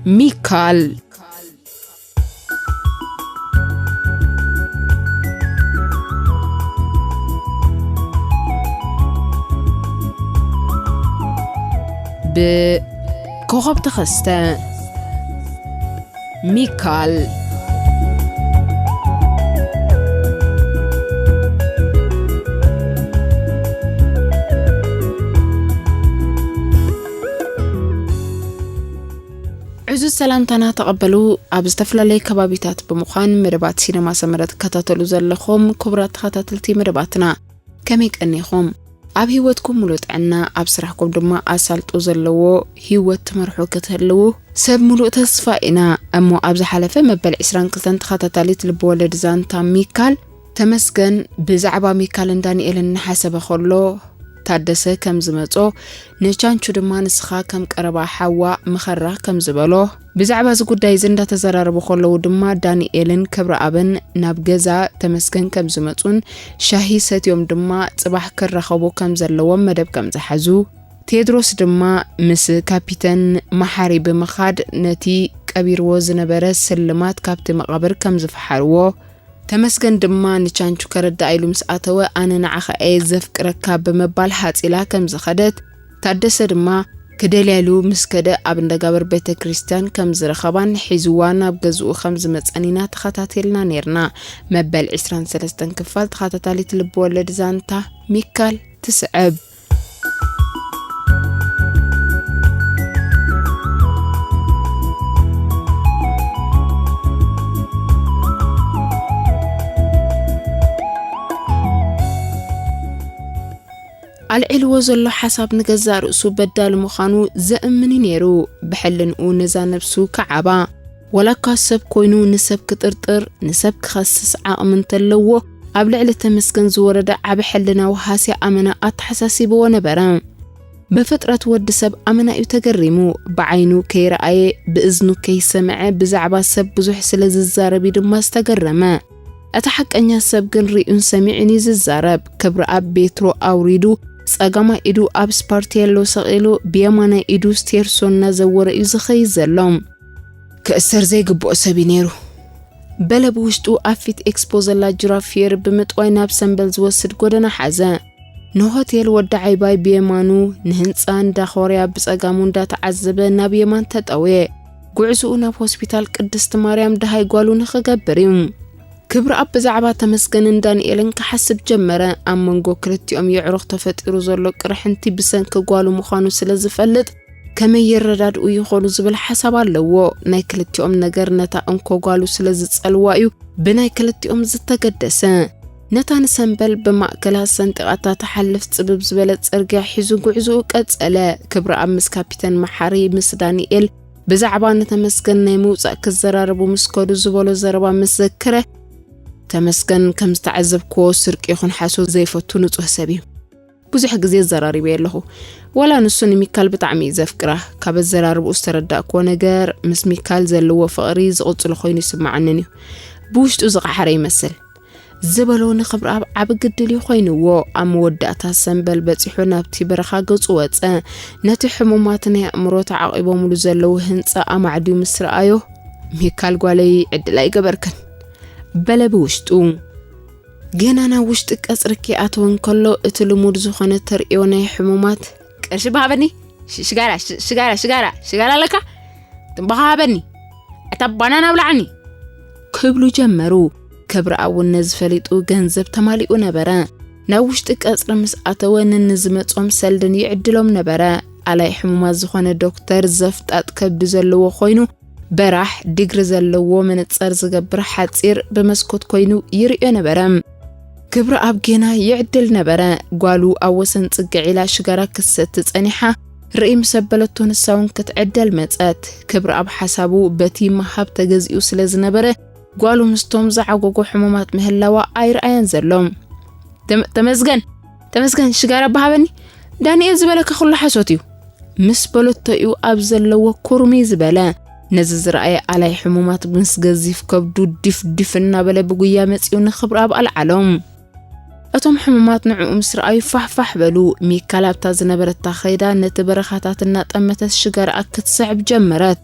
ሚካል። ብኮኸብ ተኸስተ። ሚካል። ዕዙዝ ሰላምታና ተቐበሉ። ኣብ ዝተፈላለየ ከባቢታት ብምዃን መደባት ሲነማ ሰመረ ትከታተሉ ዘለኹም ክቡራት ተኸታተልቲ መደባትና፣ ከመይ ቀኒኹም? ኣብ ህይወትኩም ሙሉእ ጥዕና፣ ኣብ ስራሕኩም ድማ ኣሳልጦ ዘለዎ ህይወት ትመርሑ ክትህልዉ ሰብ ሙሉእ ተስፋ ኢና። እሞ ኣብ ዝሓለፈ መበል ዕስራን ክልተን ተኸታታሊት ልብወለድ ዛንታ ሚካል፣ ተመስገን ብዛዕባ ሚካልን ዳንኤልን እናሓሰበ ከሎ፣ ታደሰ ከም ዝመጾ፣ ንቻንቹ ድማ ንስኻ ከም ቀረባ ሓዋ ምኸራ ከም ዝበሎ፣ ብዛዕባ እዚ ጉዳይ እዚ እንዳተዘራረቡ ከለዉ ድማ፣ ዳንኤልን ክብረኣብን ናብ ገዛ ተመስገን ከም ዝመጹን ሻሂ ሰትዮም ድማ ጽባሕ ክራኸቡ ከም ዘለዎም መደብ ከም ዝሓዙ፣ ቴድሮስ ድማ ምስ ካፒተን መሓሪ ብምኻድ ነቲ ቀቢርዎ ዝነበረ ስልማት ካብቲ መቓብር ከም ዝፈሓርዎ፣ ተመስገን ድማ ንቻንቹ ከረድኣ ኢሉ ምስ ኣተወ፣ ኣነ ንዓኻ እየ ዘፍቅረካ ብምባል ሃጺላ ከም ዝኸደት፣ ታደሰ ድማ ክደልያ ኢሉ ምስ ከደ ኣብ እንደጋበር ቤተ ክርስቲያን ከም ዝረኸባን ሒዝዋ ናብ ገዝኡ ከም ዝመጸን ኢና ተኸታቲልና ኔርና። መበል ዕስራን ሰለስተን ክፋል ተኸታታሊት ልብ ወለድ ዛንታ ሚካል ትስዕብ። ኣልዒልዎ ዘሎ ሓሳብ ንገዛእ ርእሱ በዳሊ ምዃኑ ዘእምን እዩ ነይሩ። ብሕልንኡ ነዛ ነብሱ ከዓባ። ዋላ እኳ ሰብ ኮይኑ ንሰብ ክጥርጥር፣ ንሰብ ክኸስስ ዓቕሚ እንተለዎ፣ ኣብ ልዕሊ ተመስገን ዝወረደ ዓቢ ሕልናዊ ሃስያ ኣመና ኣተሓሳሲብዎ ነበረ። ብፍጥረት ወዲ ሰብ ኣመና እዩ ተገሪሙ። ብዓይኑ ከይረኣየ፣ ብእዝኑ ከይሰምዐ፣ ብዛዕባ ሰብ ብዙሕ ስለ ዝዛረብ እዩ ድማ ዝተገረመ። እቲ ሓቀኛ ሰብ ግን ሪኡን ሰሚዑን እዩ ዝዛረብ። ክብረኣብ ቤትሮ ኣውሪዱ፣ ጸጋማይ ኢዱ ኣብ ስፓርቴሎ ሰቒሉ፣ ብየማናይ ኢዱ ስቴርሶ እናዘወረ እዩ ዝኸይድ ዘሎ። ክእሰር ዘይግብኦ ሰብ እዩ ነይሩ። በለ ብውሽጡ ኣብ ፊት ኤክስፖ ዘላ ጅራፍ ፍየር ብምጥዋይ ናብ ሰምበል ዝወስድ ጎደና ሓዘ። ንሆቴል ወዲ ዓይባይ ብየማኑ፣ ንህንጻ እንዳ ኮርያ ብጸጋሙ እንዳተዓዘበ ናብ የማን ተጠውየ። ጉዕዝኡ ናብ ሆስፒታል ቅድስቲ ማርያም ደሃይ ጓሉ ንኽገብር እዩ። ክብረኣብ ብዛዕባ ተመስገንን ዳንኤልን ክሓስብ ጀመረ። ኣብ መንጎ ክልቲኦም የዕሩኽ ተፈጢሩ ዘሎ ቅርሕንቲ ብሰንኪ ጓሉ ምዃኑ ስለ ዝፈልጥ፣ ከመይ ይረዳድኡ ይኾኑ ዝብል ሓሳብ ኣለዎ። ናይ ክልቲኦም ነገር ነታ እንኮ ጓሉ ስለ ዝጸልዋ እዩ ብናይ ክልቲኦም ዝተገደሰ። ነታ ንሰምበል ብማእከላ ሰንጢቓታ ትሓልፍ ጽብብ ዝበለ ጽርግያ ሒዙ ጉዕዝኡ ቀጸለ። ክብረኣብ ምስ ካፒተን መሓሪ ምስ ዳንኤል ብዛዕባ ንተመስገን ናይ ምውጻእ ክዘራረቡ ምስ ከዱ ዝበሎ ዘረባ ምስ ዘከረ፣ ተመስገን ከም ዝተዓዘብክዎ ስርቂ ይኹን ሓሶት ዘይፈቱ ንጹህ ሰብ እዩ። ብዙሕ ግዜ ዘራሪበዮ ኣለኹ። ዋላ ንሱ ንሚካል ብጣዕሚ እዩ ዘፍቅራ። ካብ ኣዘራርብኡ ዝተረዳእክዎ ነገር ምስ ሚካል ዘለዎ ፍቕሪ ዝቕጽሎ ኮይኑ ይስምዓንን እዩ። ብውሽጡ ዝቐሓረ ይመስል። ዝበሎ ንክብረኣብ ዓቢ ግድል እዩ ኮይንዎ። ኣብ መወዳእታ ሰምበል በጺሑ ናብቲ በረኻ ገጹ ወጸ። ነቲ ሕሙማት ናይ ኣእምሮ ተዓቒቦምሉ ዘለዉ ህንጻ ኣማዕድዩ ምስ ረኣዮ፣ ሚካል ጓለይ ዕድል ኣይገበርክን። በለ ብውሽጡ። ገና ናብ ውሽጢ ቀጽሪ ከይኣተወ እንከሎ፣ እቲ ልሙድ ዝኾነ ተርእዮ ናይ ሕሙማት፣ "ቅርሺ በሃበኒ፣ ሽ-፣ ሽጋራ፣ ሽ-፣ ሽጋራ፣ ሽጋራ፣ ሽጋራ ኣለካ? ትንባኾ ሃበኒ፣ እታ ባናና ኣብልዓኒ!" ክብሉ ጀመሩ። ክብረኣብ እውን ነዚ ፈሊጡ ገንዘብ ተማሊኡ ነበረ። ናብ ውሽጢ ቀጽሪ ምስ ኣተወ፣ ንንዝመጾም ሰልድን ይዕድሎም ነበረ። ኣላይ ሕሙማት ዝኾነ ዶክተር ዘፍጣጥ ከብዲ ዘለዎ ኮይኑ፣ በራሕ ዲግሪ ዘለዎ መነጸር ዝገብር ሓጺር ብመስኮት ኮይኑ ይርእዮ ነበረ። ክብረኣብ ጌና ይዕድል ነበረ። ጓሉ ኣብ ወሰን ጽግዕ ኢላ ሽጋራ ክትሰቲ ጸኒሓ ርእይ ምስ ኣበለቶ ንሳ እውን ክትዕደል መጸት። ክብረኣብ ሓሳቡ በቲ ምሃብ ተገዚኡ ስለ ዝነበረ ጓሉ ምስቶም ዝዓጎጎ ሕሙማት ምህላዋ ኣይረኣያን ዘሎ። "ተመ-፣ ተመስገን፣ ተመስገን ሽጋራ በሃበኒ፣ ዳንኤል ዝበለካ ኩሉ ሓሶት እዩ" ምስ በለቶ እዩ ኣብ ዘለዎ ኩርምይ ዝበለ። ነዚ ዝረኣየ ኣላይ ሕሙማት ምስ ገዚፍ ከብዱ ዲፍ ዲፍ እናበለ ብጉያ መጺኡ ንክብረኣብ ኣልዓሎም። እቶም ሕሙማት ንዕኡ ምስ ረኣዩ ፋሕ ፋሕ በሉ። ሚካል ኣብታ ዝነበረታ ከይዳ ነቲ በረኻታት እናጠመተት ሽጋራኣ ክትስሕብ ጀመረት።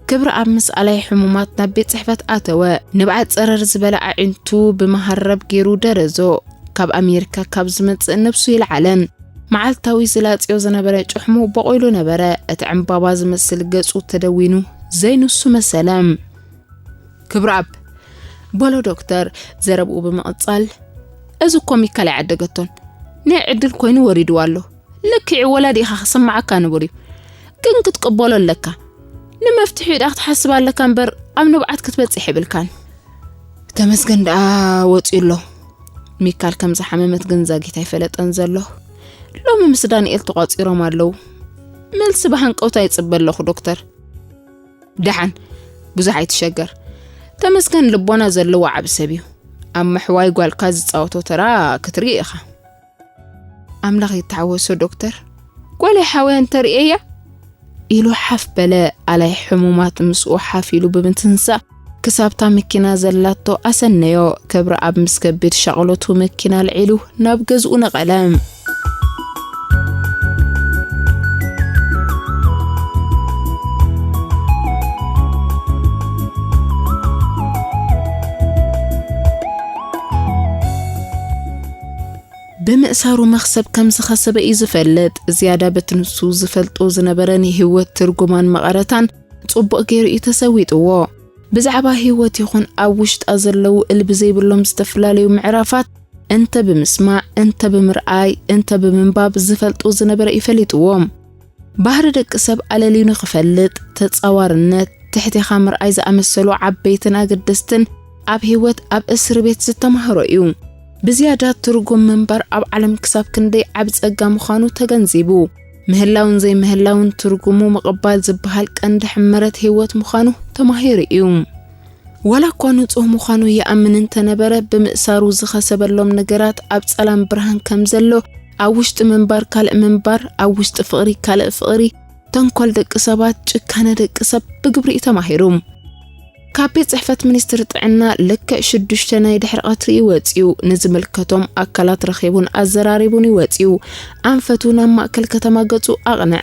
ክብረኣብ ምስ ኣላይ ሕሙማት ናብ ቤት ጽሕፈት ኣተወ። ንብዓት ጸረር ዝበለ ኣዒንቱ ብመሃረብ ገይሩ ደረዞ። ካብ ኣሜሪካ ካብ ዝመጽእ ነብሱ ይልዓለን። መዓልታዊ ዝላጽዮ ዝነበረ ጭሕሙ በቑሉ ነበረ። እቲ ዕምባባ ዝመስል ገጹ ተደዊኑ ዘይንሱ መሰለ። ክብረኣብ፣ በሎ ዶክተር ዘረብኡ ብምቕጻል፣ እዚ እኮ ሚካል ኣይዓደገቶን። ናይ ዕድል ኮይኑ ወሪድዋ ኣሎ። ልክዕ ወላዲ ኢኻ ክስምዓካ ንቡር እዩ። ግን ክትቅበሎ ኣለካ። ንመፍትሒ ዳ ክትሓስብ ኣለካ እምበር ኣብ ንብዓት ክትበጽሕ የብልካን። ተመስገን ደኣ ወጺኡ ኣሎ። ሚካል ከም ዝሓመመት ግን ዛጊት ኣይፈለጠን ዘሎ። ሎሚ ምስ ዳንኤል ተቋጺሮም ኣለዉ። መልሲ ብሃንቀውታ ይጽበ ኣለኹ ዶክተር። ደሓን፣ ብዙሕ ኣይትሸገር። ተመስገን ልቦና ዘለዎ ዓቢ ሰብ እዩ። ኣብ ምሕዋይ ጓልካ ዝጻወቶ ተራ ክትርኢ ኢኻ። ኣምላኽ ይተሓወሶ ዶክተር። ጓለይ ሓውያ እንተርእየያ? ኢሉ ሓፍ በለ። ኣላይ ሕሙማት ምስኡ ሓፍ ኢሉ ብምትንሳእ ክሳብታ መኪና ዘላቶ ኣሰነዮ። ክብረኣብ ምስ ከቢድ ሻቕሎቱ መኪና ኣልዒሉ ናብ ገዝኡ ነቐለ። ብምእሳሩ መኽሰብ ከም ዝኸሰበ እዩ ዝፈልጥ። ዝያዳ በቲ ንሱ ዝፈልጦ ዝነበረ ናይ ህይወት ትርጉማን መቐረታን ጽቡቕ ገይሩ እዩ ተሰዊጥዎ። ብዛዕባ ህይወት ይኹን ኣብ ውሽጣ ዘለዉ እልቢ ዘይብሎም ዝተፈላለዩ ምዕራፋት እንተ ብምስማዕ፣ እንተ ብምርኣይ፣ እንተ ብምንባብ ዝፈልጦ ዝነበረ እዩ ፈሊጥዎም። ባህሪ ደቂ ሰብ ኣለልዩ ንኽፈልጥ፣ ተጻዋርነት፣ ትሕቴኻ ምርኣይ ዝኣመሰሉ ዓበይትን ኣገደስትን ኣብ ህይወት ኣብ እስሪ ቤት ዝተማህሮ እዩ። ብዝያዳ ትርጉም ምንባር ኣብ ዓለም ክሳብ ክንደይ ዓቢ ጸጋ ምዃኑ ተገንዚቡ። ምህላውን ዘይምህላውን ትርጉሙ ምቕባል ዝበሃል ቀንዲ ሕመረት ህይወት ምዃኑ ተማሂሩ እዩ። ዋላ እኳ ንጹህ ምዃኑ ይኣምን እንተነበረ፣ ብምእሳሩ ዝኸሰበሎም ነገራት ኣብ ጸላም ብርሃን ከም ዘሎ፣ ኣብ ውሽጢ ምንባር ካልእ ምንባር፣ ኣብ ውሽጢ ፍቕሪ ካልእ ፍቕሪ፣ ተንኮል ደቂ ሰባት፣ ጭካነ ደቂ ሰብ ብግብሪ እዩ ተማሂሩ። ካብ ቤት ጽሕፈት ሚኒስትሪ ጥዕና ልክዕ ሽዱሽተ ናይ ድሕሪ ቀትሪ እዩ ወጺኡ። ንዝምልከቶም ኣካላት ረኺቡን ኣዘራሪቡን እዩ ወጺኡ። ኣንፈቱ ናብ ማእከል ከተማ ገጹ ኣቕንዐ።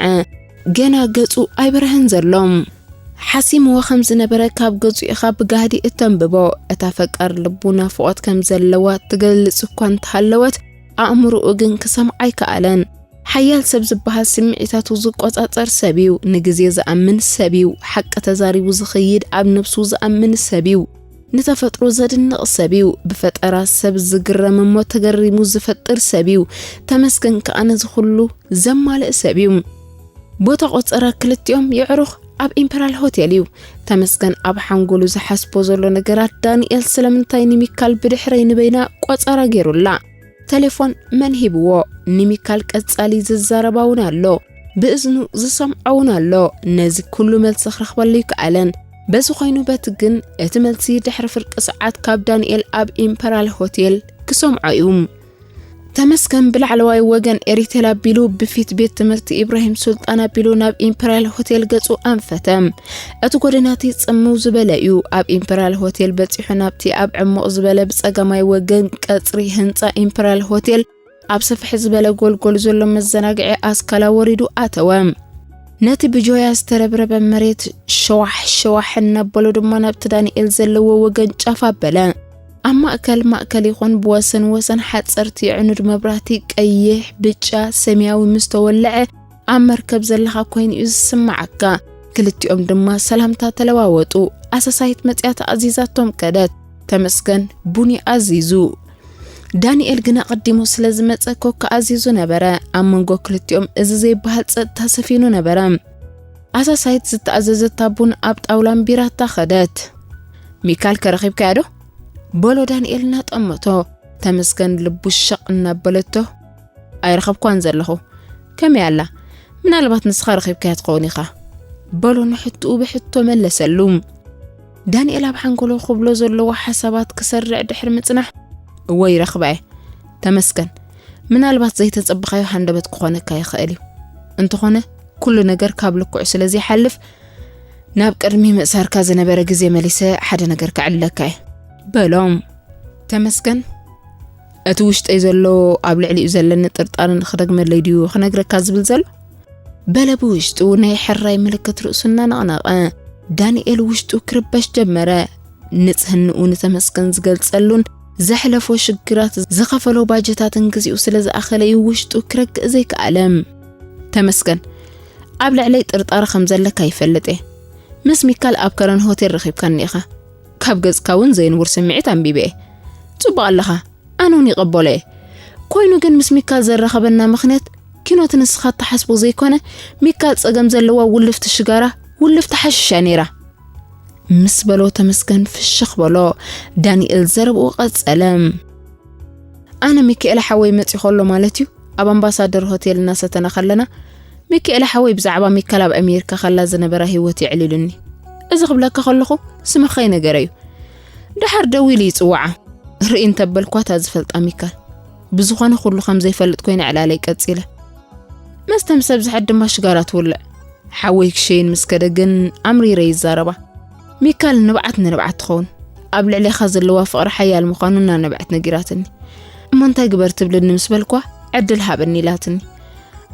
ገና ገጹ ኣይበርሀን ዘሎ። ሓሲምዎ ከም ዝነበረ ካብ ገጹ ኢኻ ብጋህዲ እተንብቦ። እታ ፈቃር ልቡ ናፍቖት ከም ዘለዋ ትገልጽ እኳ እንተሃለወት፣ ኣእምሮኡ ግን ክሰምዓ ኣይከኣለን። ሓያል ሰብ ዝበሃል ስምዒታቱ ዝቆጻጸር ሰብ እዩ። ንግዜ ዝኣምን ሰብ እዩ። ሓቂ ተዛሪቡ ዝኸይድ፣ ኣብ ነብሱ ዝኣምን ሰብ እዩ። ንተፈጥሮ ዘድንቕ ሰብ እዩ። ብፈጠራ ሰብ ዝግረም እሞ ተገሪሙ ዝፈጥር ሰብ እዩ። ተመስገን ከኣ ነዚ ኩሉ ዘማልእ ሰብ እዩ። ቦታ ቆጸራ ክልቲኦም የዕሩኽ ኣብ ኢምፐራል ሆቴል እዩ። ተመስገን ኣብ ሓንጎሉ ዝሓስቦ ዘሎ ነገራት፣ ዳንኤል ስለምንታይ ንሚካል ብድሕረይ ንበይና ቆጸራ ገይሩላ? ቴሌፎን መን ሂብዎ? ንሚካል ቀጻሊ ዝዛረባ እውን ኣሎ። ብእዝኑ ዝሰምዖ እውን ኣሎ። ነዚ ኩሉ መልሲ ክረኽበሉ ይከኣለን። በዚ ኮይኑ በቲ ግን እቲ መልሲ ድሕሪ ፍርቂ ሰዓት ካብ ዳንኤል ኣብ ኢምፐራል ሆቴል ክሰምዖ እዩ። ተመስገን ብላዕለዋይ ወገን ኤሪቴል ኣቢሉ ብፊት ቤት ትምህርቲ ኢብራሂም ሱልጣን ኣቢሉ ናብ ኢምፐራል ሆቴል ገጹ ኣንፈተ። እቲ ጎደናቲ ጽምው ዝበለ እዩ። ኣብ ኢምፐራል ሆቴል በጺሑ ናብቲ ኣብ ዕሙቕ ዝበለ ብጸጋማይ ወገን ቀጽሪ ህንጻ ኢምፐራል ሆቴል ኣብ ሰፍሕ ዝበለ ጎልጎል ዘሎ መዘናግዒ ኣስካላ ወሪዱ ኣተወ። ነቲ ብጆያ ዝተረብረበ መሬት ሸዋሕ ሸዋሕ እናበሎ ድማ ናብቲ ዳንኤል ዘለዎ ወገን ጫፍ ኣበለ። ኣብ ማእከል ማእከል ይኹን ብወሰን ወሰን ሓጸርቲ የዕኑድ መብራህቲ ቀይሕ፣ ብጫ፣ ሰማያዊ ምስ ተወልዐ ኣብ መርከብ ዘለኻ ኮይኑ እዩ ዝስምዓካ። ክልቲኦም ድማ ሰላምታ ተለዋወጡ። ኣሳሳይት መጽያ ተኣዚዛቶም ከደት። ተመስገን ቡኒ ኣዚዙ። ዳንኤል ግን ኣቐዲሙ ስለ ዝመጸ ኮካ ኣዚዙ ነበረ። ኣብ መንጎ ክልቲኦም እዚ ዘይበሃል ጸጥታ ሰፊኑ ነበረ። ኣሳሳይት ዝተኣዘዘታ ቡን ኣብ ጣውላን ቢራታ ከደት። "ሚካል ከረኺብካያ ዶ?" በሎ ዳንኤል እናጠመቶ። ተመስገን ልቡ ሸቕ እናበለቶ፣ "ኣይረኸብኳን ዘለኹ። ከመይ ኣላ? ምናልባት ንስኻ ረኺብካያ ትኸውን ኢኻ?" በሎ ንሕትኡ ብሕቶ መለሰሉ። ዳንኤል ኣብ ሓንጎሎ ክብሎ ዘለዎ ሓሳባት ክሰርዕ ድሕሪ ምጽናሕ፣ "እወ ይረኽባ እየ። ተመስገን። ምናልባት ዘይተጸበኻዮ ሃንደበት ክኾነካ ይኽእል እዩ። እንተኾነ፣ ኩሉ ነገር ካብ ልክዑ ስለ ዘይሓልፍ፣ ናብ ቅድሚ ምእሳርካ ዝነበረ ግዜ መሊሰ ሓደ ነገር ከዕልለካ እየ" በሎም። ተመስገን፣ እቲ ውሽጠይ ዘሎ ኣብ ልዕሊኡ ዘለኒ ጥርጣረ ንኽደግመለይ ድዩ ክነግረካ ዝብል ዘሎ? በለ ብውሽጡ ናይ ሕራይ ምልክት ርእሱ እናነቕነቐ። ዳንኤል ውሽጡ ክርበሽ ጀመረ። ንጽህንኡ ንተመስገን ዝገልጸሉን ዘሕለፎ ሽግራት ዝኸፈሎ ባጀታትን ግዚኡ ስለ ዝኣኸለ እዩ ውሽጡ ክረግእ ዘይከኣለ። "ተመስገን፣ ኣብ ልዕለይ ጥርጣረ ከም ዘለካ ይፈልጥ እየ። ምስ ሚካል ኣብ ከረን ሆቴል ረኺብካኒ ኢኻ። ካብ ገጽካ እውን ዘይንቡር ስምዒት ኣንቢበ እየ። ጽቡቕ ኣለኻ፣ ኣነ እውን ይቕበሎ እየ። ኮይኑ ግን ምስ ሚካል ዘራኸበና ምኽንያት ኪኖት ንስኻ እትሓስቦ ዘይኮነ፣ ሚካል ጸገም ዘለዋ ውልፍቲ ሽጋራ፣ ውልፍቲ ሓሽሽ እያ ነይራ" ምስ በሎ ተመስገን ፍሽኽ በሎ። ዳንኤል ዘረብኡ ቀጸለ። "ኣነ ሚካኤል ሓወይ መጺኡ ከሎ ማለት እዩ፣ ኣብ ኣምባሳደር ሆቴል እናሰተና ከለና፣ ሚካኤል ሓወይ ብዛዕባ ሚካል ኣብ ኣሜሪካ ከላ ዝነበራ ህይወት የዕሊሉኒ። እዚ ክብለካ ከለኹ ስምኻ ይነገረ እዩ። ደሓር ደዊሉ ይጽውዓ። ርኢ እንተበልኳ እታ ዝፈልጣ ሚካል። ብዝኾነ ኩሉ ከም ዘይፈልጥ ኮይነ ዕላለይ ቀጺለ። መስተ ምስ ኣብዝሐት ድማ ሽጋራ ትውልዕ። ሓወይ ክሸይን ምስ ከደ ግን ኣምሪረ ይዛረባ። ሚካል ንብዓት ንንብዓት ትኸውን። ኣብ ልዕሌኻ ዘለዋ ፍቕሪ ሓያል ምዃኑ እናነብዐት ነጊራትኒ። እሞ እንታይ ግበር ትብልኒ ምስ በልኳ፣ ዕድል ሃበኒ ኢላትኒ።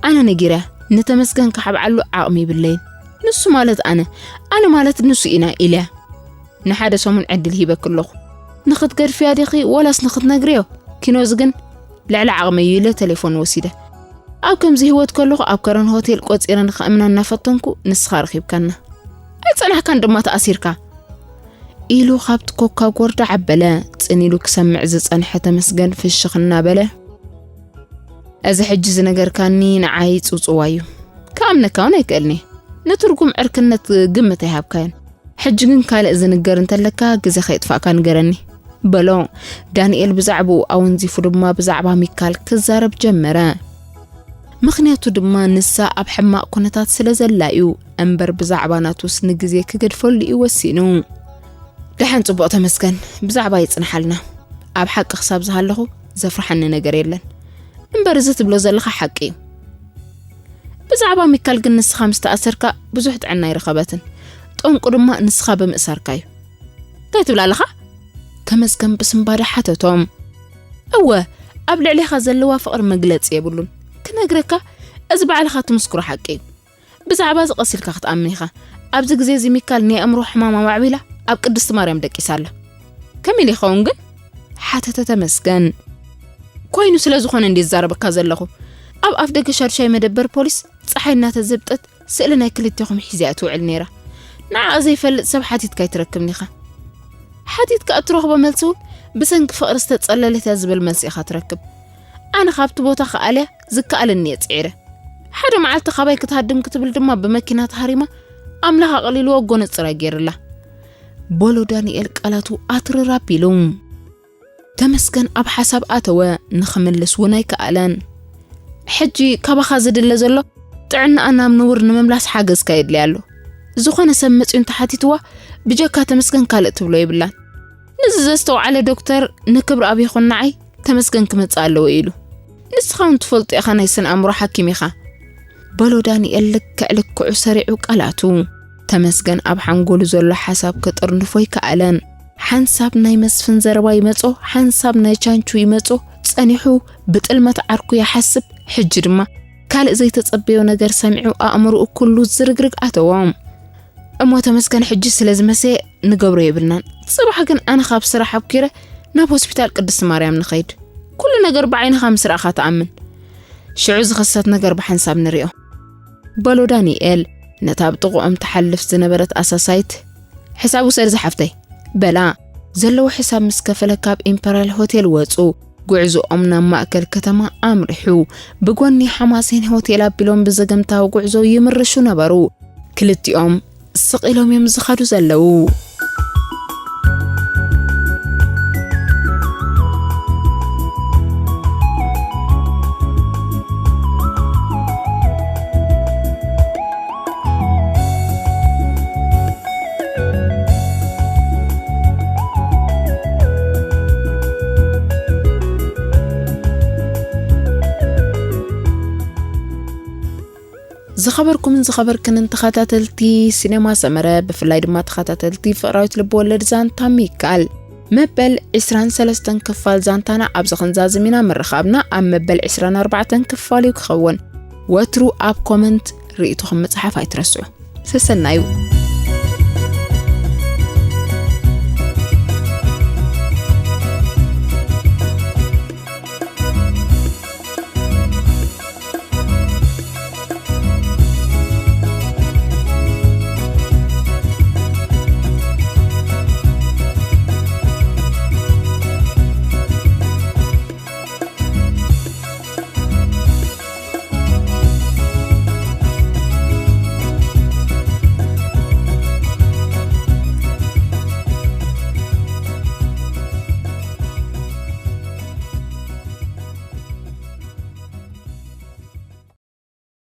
ኣነ ነጊረያ፣ ንተመስገን ክሓብዓሉ ዓቕሚ ይብለይን። ንሱ ማለት ኣነ፣ ኣነ ማለት ንሱ ኢና ኢለያ። ንሓደ ሰሙን ዕድል ሂበኪ ኣለኹ። ንኽትገድፍያ ዲኺ ወላስ ንኽትነግርዮ? ኪኖዚ ግን ልዕሊ ዓቕመይ እዩ" ኢለ ቴሌፎን ወሲደ። "ኣብ ከምዚ ህይወት ከለኹ ኣብ ከረን ሆቴል ቆጺረ ንኸእምና እናፈተንኩ ንስኻ ረኺብካና። ኣይጸናሕካን ድማ ተኣሲርካ" ኢሉ ካብቲ ኮካ ጎርዳ ዓበለ። ጽን ኢሉ ክሰምዕ ዝጸንሐ ተመስገን ፍሽኽ እናበለ፣ "እዚ ሕጂ ዝነገርካኒ ንዓይ ጽውጽዋይ እዩ። ክኣምነካ እውን ኣይክእልን እየ። ንትርጉም ዕርክነት ግምት ኣይሃብካዮን። ሕጂ ግን ካልእ ዝንገር እንተለካ ግዜ ከይጥፋእካ ንገረኒ" በሎ። ዳንኤል ብዛዕባኡ ኣወንዚፉ ድማ ብዛዕባ ሚካል ክዛረብ ጀመረ። ምኽንያቱ ድማ ንሳ ኣብ ሕማቕ ኩነታት ስለ ዘላ እዩ እምበር ብዛዕባ ናቱስ ንግዜ ክገድፈሉ እዩ ወሲኑ። "ደሓን ጽቡቕ ተመስገን፣ ብዛዕባ ይጽንሓልና። ኣብ ሓቂ ክሳብ ዝሃለኹ ዘፍርሓኒ ነገር የለን። እምበር እዚ ትብሎ ዘለኻ ሓቂ እዩ። ብዛዕባ ሚካል ግን ንስኻ ምስ ተኣሰርካ ብዙሕ ጥዕና ኣይረኸበትን። ጠንቁ ድማ ንስኻ ብምእሳርካ እዩ። እንታይ ትብል ኣለኻ?" ተመስገን ብስንባደ ሓተቶም። "እወ፣ ኣብ ልዕሌኻ ዘለዋ ፍቕሪ መግለጺ የብሉን። ክነግረካ፣ እዚ ባዕልኻ ትምስክሮ ሓቂ እዩ። ብዛዕባ እዚ ቀስ ኢልካ ክትኣምን ኢኻ። ኣብዚ ግዜ እዚ ሚካል ናይ ኣእምሮ ሕማም ኣማዕቢላ ኣብ ቅድስቲ ማርያም ደቂሳ ኣላ። ከመይ ኢሉ ይኸውን ግን?" ሓተተ ተመስገን። "ኮይኑ ስለ ዝኾነ እንድየ ዝዛረበካ ዘለኹ። ኣብ ኣፍ ደገ ሻድሻይ መደበር ፖሊስ ጸሓይ እናተዘብጠት ስእሊ ናይ ክልቴኹም ሒዛ እያ ትውዕል ነይራ። ንዓኣ ዘይፈልጥ ሰብ ሓቲትካ ኣይትረክብን ኢኻ። ሓቲትካ እትረኽቦ መልሲ እውን ብሰንኪ ፍቕሪ ዝተጸለለት እያ ዝብል መልሲ ኢኻ ትረክብ። ኣነ ካብቲ ቦታ ክኣልያ ዝከኣለኒ እየ ጽዒረ። ሓደ መዓልቲ ካባይ ክትሃድም ክትብል ድማ ብመኪና ተሃሪማ ኣምላኽ ኣቕሊልዎ ጎነጽራ ገይርላ" በሎ ዳንኤል ቃላቱ ኣትርር ኣቢሉ። ተመስገን ኣብ ሓሳብ ኣተወ፣ ንኽምልስ እውን ኣይከኣለን። "ሕጂ ካባኻ ዝድለ ዘሎ ጥዕናኣ ናብ ንቡር ንምምላስ ሓገዝካ የድልያ ኣሎ። ዝኾነ ሰብ መጺኡ እንተሓቲትዋ ብጀካ ተመስገን ካልእ ትብሎ የብላን። ነዚ ዘስተውዓለ ዶክተር ንክብረኣብ ይኹን ንዓይ ተመስገን ክመጽእ ኣለዎ ኢሉ። ንስኻ እውን ትፈልጦ ኢኻ ናይ ስነ ኣእምሮ ሓኪም ኢኻ" በሎ ዳንኤል ልክዕ ልክዑ ሰሪዑ ቃላቱ። ተመስገን ኣብ ሓንጎሉ ዘሎ ሓሳብ ክጥርንፎ ኣይከኣለን። ሓንሳብ ናይ መስፍን ዘረባ ይመጾ፣ ሓንሳብ ናይ ቻንቹ ይመጾ፣ ጸኒሑ ብጥልመት ዓርኩ ይሓስብ። ሕጂ ድማ ካልእ ዘይተጸበዮ ነገር ሰሚዑ ኣእምሮኡ ኩሉ ዝርግርግ ኣተዎ። "እሞ ተመስገን ሕጂ ስለ ዝመሰየ ንገብሮ የብልናን። ጽባሕ ግን ኣነ ካብ ስራሕ ኣብኪረ ናብ ሆስፒታል ቅድስቲ ማርያም ንኸይድ። ኩሉ ነገር ብዓይንኻ ምስ ረኣኻ ትኣምን። ሽዑ ዝኽሰት ነገር ብሓንሳብ ንሪኦ" በሎ ዳንኤል ነታ ኣብ ጥቕኦም ትሓልፍ ዝነበረት ኣሳሳይት። "ሕሳብ ውሰድ ዝሓፍተይ" በላ። ዘለዎ ሕሳብ ምስ ከፈለ ካብ ኢምፐርያል ሆቴል ወጹ። ጉዕዞኦም ናብ ማእከል ከተማ ኣምሪሑ። ብጎኒ ሓማሴን ሆቴል ኣቢሎም ብዘገምታዊ ጉዕዞ ይምርሹ ነበሩ። ክልቲኦም ስቕ ኢሎም እዮም ዝኸዱ ዘለዉ። ዝኸበርኩምን ዝኸበርክንን ተኸታተልቲ ሲኔማ ሰመረ፣ ብፍላይ ድማ ተኸታተልቲ ፍቕራዊት ልብወለድ ዛንታ ሚካል፣ መበል ዕስራን ሰለስተን ክፋል ዛንታና ኣብዚ ክንዛዝም ኢና። ምርኻብና ኣብ መበል ዕስራን ኣርባዕተን ክፋል እዩ ክኸውን። ወትሩ ኣብ ኮመንት ርእይቶኹም ምጽሓፍ ኣይትረስዑ። ሰሰናዩ።